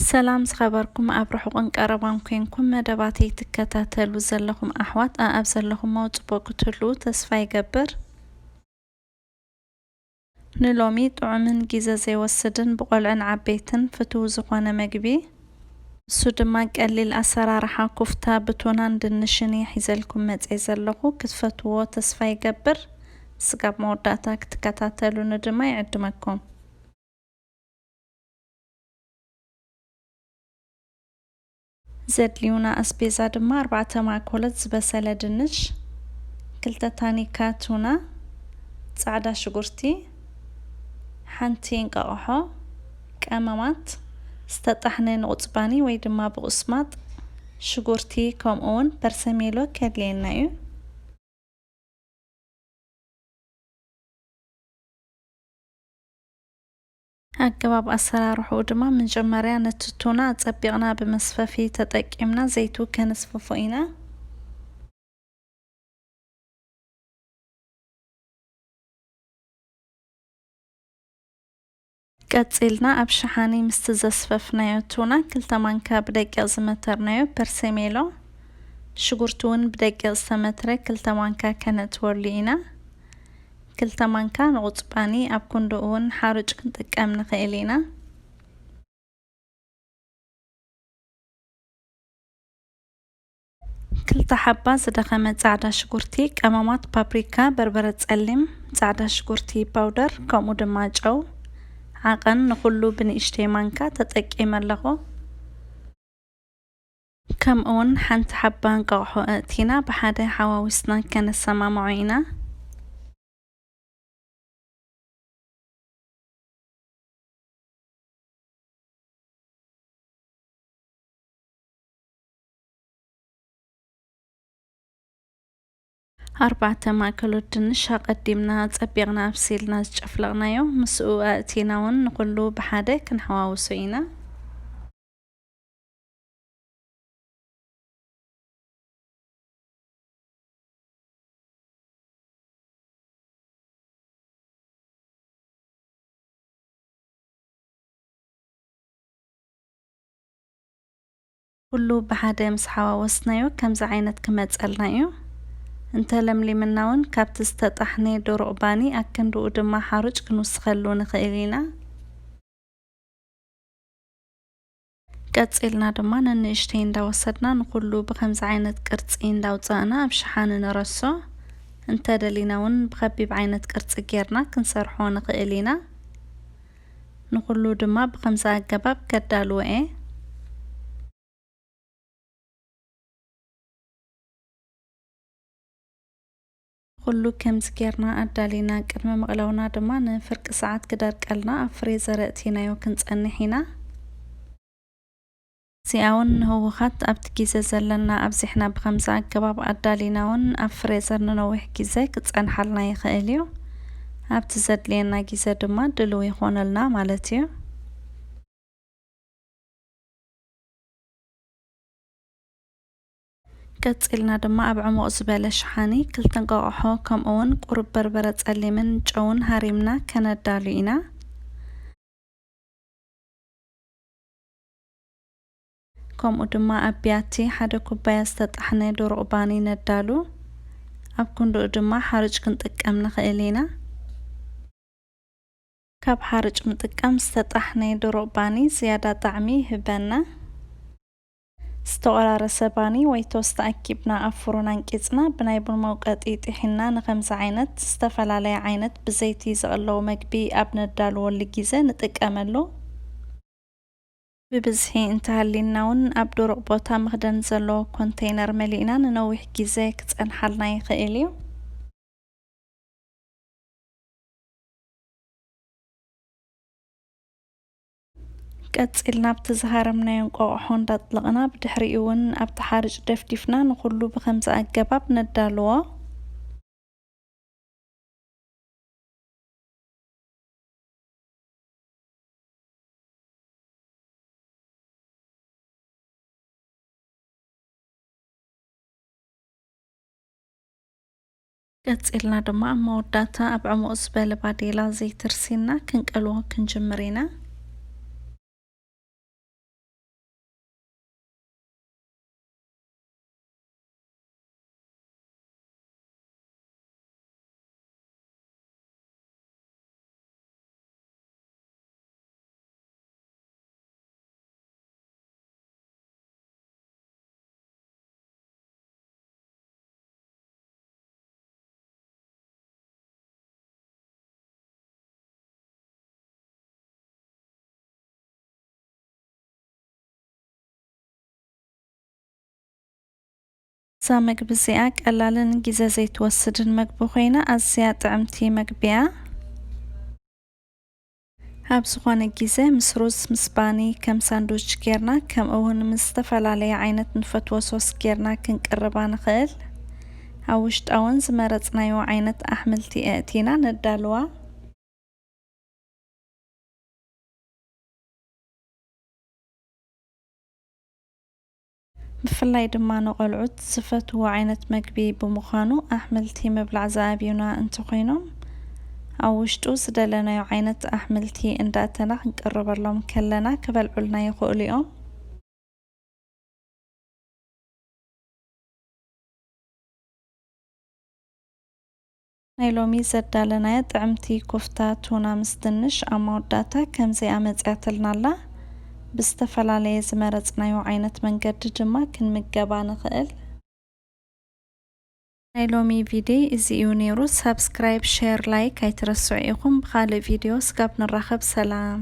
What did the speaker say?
ሰላም ዝኸበርኩም ኣብ ርሑቕን ቀረባን ኮንኩም መደባተይ ትከታተሉ ዘለኹም ኣሕዋት፣ ኣኣብ ዘለኹሞ ጽቡቕ ክትህልዉ ተስፋ ይገብር። ንሎሚ ጥዑምን ግዜ ዘይወስድን ብቆልዑን ዓበይትን ፍቱው ዝኾነ መግቢ፣ እሱ ድማ ቀሊል ኣሰራርሓ ኩፍታ ብቱናን ድንሽን እየ ሒዘልኩም መጽየ ዘለኹ። ክትፈትዎ ተስፋ ይገብር። ስጋብ መወዳእታ ክትከታተሉኒ ድማ ይዕድመኩም። ዘድልዩና ኣስቤዛ ድማ ኣርባዕተ ማእኮለት ዝበሰለ ድንሽ፣ ክልተ ታኒካ ቱና፣ ጻዕዳ ሽጉርቲ፣ ሓንቲ እንቃቕሖ፣ ቀመማት፣ ዝተጣሕነ ንቑጽባኒ ወይ ድማ ብቑስማጥ፣ ሽጉርቲ፣ ከምኡ እውን ፐርሰሜሎ ከድልየና እዩ። ኣገባብ ኣሰራርሕኡ ድማ መጀመርያ ነቲ ቱና ኣጸቢቕና ብመስፈፊ ተጠቂምና ዘይቱ ከነስፍፎ ኢና። ቀጺልና ኣብ ሸሓኒ ምስቲ ዘስፈፍናዮ ቱና ክልተ ማንካ ብደቂቕ ዝመተርናዮ ፐርሰሜሎ፣ ሽጉርቲ እውን ብደቂቕ ዝተመትረ ክልተ ማንካ ከነእትወሉ ኢና። ክልተ ማንካ ንቑጽባኒ ኣብ ክንድኡ እውን ሓሩጭ ክንጥቀም ንኽእል ኢና። ክልተ ሓባ ዝደኸመ ጻዕዳ ሽጉርቲ፣ ቀመማት ፓፕሪካ፣ በርበረ ጸሊም፣ ጻዕዳ ሽጉርቲ ፓውደር፣ ከምኡ ድማ ጨው፣ ዓቐን ንኹሉ ብንእሽተይ ማንካ ተጠቂመ ኣለኹ። ከምኡ እውን ሓንቲ ሓባ እንቋቑሖ ኣእቲና ብሓደ ሓዋዊስና ከነሰማምዖ ኢና። ኣርባዕተ ማእከሎት ድንሽ ኣቐዲምና ጸቢቕና ኣብሲልና ዝጨፍለቕናዮ፣ ምስኡ ኣእቲና እውን ንኹሉ ብሓደ ክንሓዋውሶ ኢና። ኩሉ ብሓደ ምስ ሓዋወስናዮ ከምዚ ዓይነት ክመጸልና እዩ። እንተለምሊምና እውን ካብቲ ዝተጣሕነ ደሩቕ ባኒ ኣክንድኡ ድማ ሓሩጭ ክንውስኸሉ ንኽእል ኢና። ቀጺልና ድማ ነንእሽተይ እንዳወሰድና ንኹሉ ብኸምዚ ዓይነት ቅርጺ እንዳውጻእና ኣብ ሸሓኒ ንረሶ። እንተደሊና እውን ብኸቢብ ዓይነት ቅርጺ ጌርና ክንሰርሖ ንኽእል ኢና። ንኹሉ ድማ ብኸምዚ ኣገባብ ከዳልዎ እየ። ኩሉ ከምዚ ጌርና ኣዳሊና ቅድሚ ምቕላውና ድማ ንፍርቂ ሰዓት ክደርቀልና ኣብ ፍሬዘር ኣእቲናዮ ክንጸንሕ ኢና። እዚኣ እውን ንህውኻት ኣብቲ ግዜ ዘለና ኣብዚሕና ብኸምዚ ኣገባብ ኣዳሊና እውን ኣብ ፍሬዘር ንነዊሕ ግዜ ክጸንሓልና ይኽእል እዩ። ኣብቲ ዘድልየና ግዜ ድማ ድልው ይኾነልና ማለት እዩ። ቀጺልና ድማ ኣብ ዕሙቕ ዝበለ ሸሓኒ ክልተ እንቋቑሖ ከምኡ እውን ቁሩብ በርበረ ጸሊምን ጨውን ሃሪምና ከነዳሉ ኢና። ከምኡ ድማ ኣብ ቢያቲ ሓደ ኩባያ ዝተጣሕነ ደሩቕ ባኒ ነዳሉ። ኣብ ክንድኡ ድማ ሓርጭ ክንጥቀም ንኽእል ኢና። ካብ ሓርጭ ምጥቃም ዝተጣሕነ ደሩቕ ባኒ ዝያዳ ጣዕሚ ይህበና። ዝተቖራረሰ ባኒ ወይ ቶስት ኣኪብና ኣብ ፍሩን ኣንቂጽና ብናይ ቡን መውቀጢ ጢሒና ንኸምዚ ዓይነት ዝተፈላለየ ዓይነት ብዘይቲ ዝቕለው መግቢ ኣብ ነዳልወሉ ግዜ ንጥቀመሉ። ብብዝሒ እንተሃልዩና እውን ኣብ ደሩቕ ቦታ መኽደን ዘለዎ ኮንተይነር መሊእና ንነዊሕ ግዜ ክጸንሓልና ይኽእል እዩ። ቀጺልና ኣብቲ ዝሃረምናዮ እንቋቑሖ እንዳጥለቕና ብድሕሪኡ እውን ኣብቲ ሓርጭ ደፍዲፍና ንኹሉ ብኸምዚ ኣገባብ ነዳልዎ። ቀጺልና ድማ ኣብ መወዳእታ ኣብ ዕሙቕ ዝበለ ባዴላ ዘይትርሲና ክንቀልዎ ክንጅምር ኢና። እዛ መግቢ እዚኣ ቀላልን ግዜ ዘይትወስድን መግቢ ኮይና፣ ኣዝያ ጥዕምቲ መግቢ እያ። ኣብ ዝኾነ ግዜ ምስ ሩዝ፣ ምስ ባኒ፣ ከም ሳንድዊች ጌርና፣ ከምኡ እውን ምስ ዝተፈላለየ ዓይነት ንፈትዎ ሶስ ጌርና ክንቅርባ ንኽእል። ኣብ ውሽጣ እውን ዝመረጽናዮ ዓይነት ኣሕምልቲ ኣእቲና ነዳልዋ። ብፍላይ ድማ ንቖልዑት ዝፈትዎ ዓይነት መግቢ ብምዃኑ፣ ኣሕምልቲ ምብላዕ ዝኣብዩና እንተኾይኖም፣ ኣብ ውሽጡ ዝደለናዮ ዓይነት ኣሕምልቲ እንዳእተና ክንቅርበሎም ከለና ክበልዑልና ይኽእሉ እዮም። ናይ ሎሚ ዘዳለናያ ጥዕምቲ ኩፍታ ቱና ምስ ድንሽ ኣብ መወዳእታ ከምዚኣ መጺኣትልና ኣላ። ብዝተፈላለየ ዝመረጽናዮ ዓይነት መንገዲ ድማ ክንምገባ ንኽእል። ናይ ሎሚ ቪድዮ እዚ እዩ ነይሩ። ሳብስክራይብ፣ ሼር፣ ላይክ ኣይትረስዑ ኢኹም። ብኻልእ ቪድዮ ስጋብ ንራኸብ፣ ሰላም።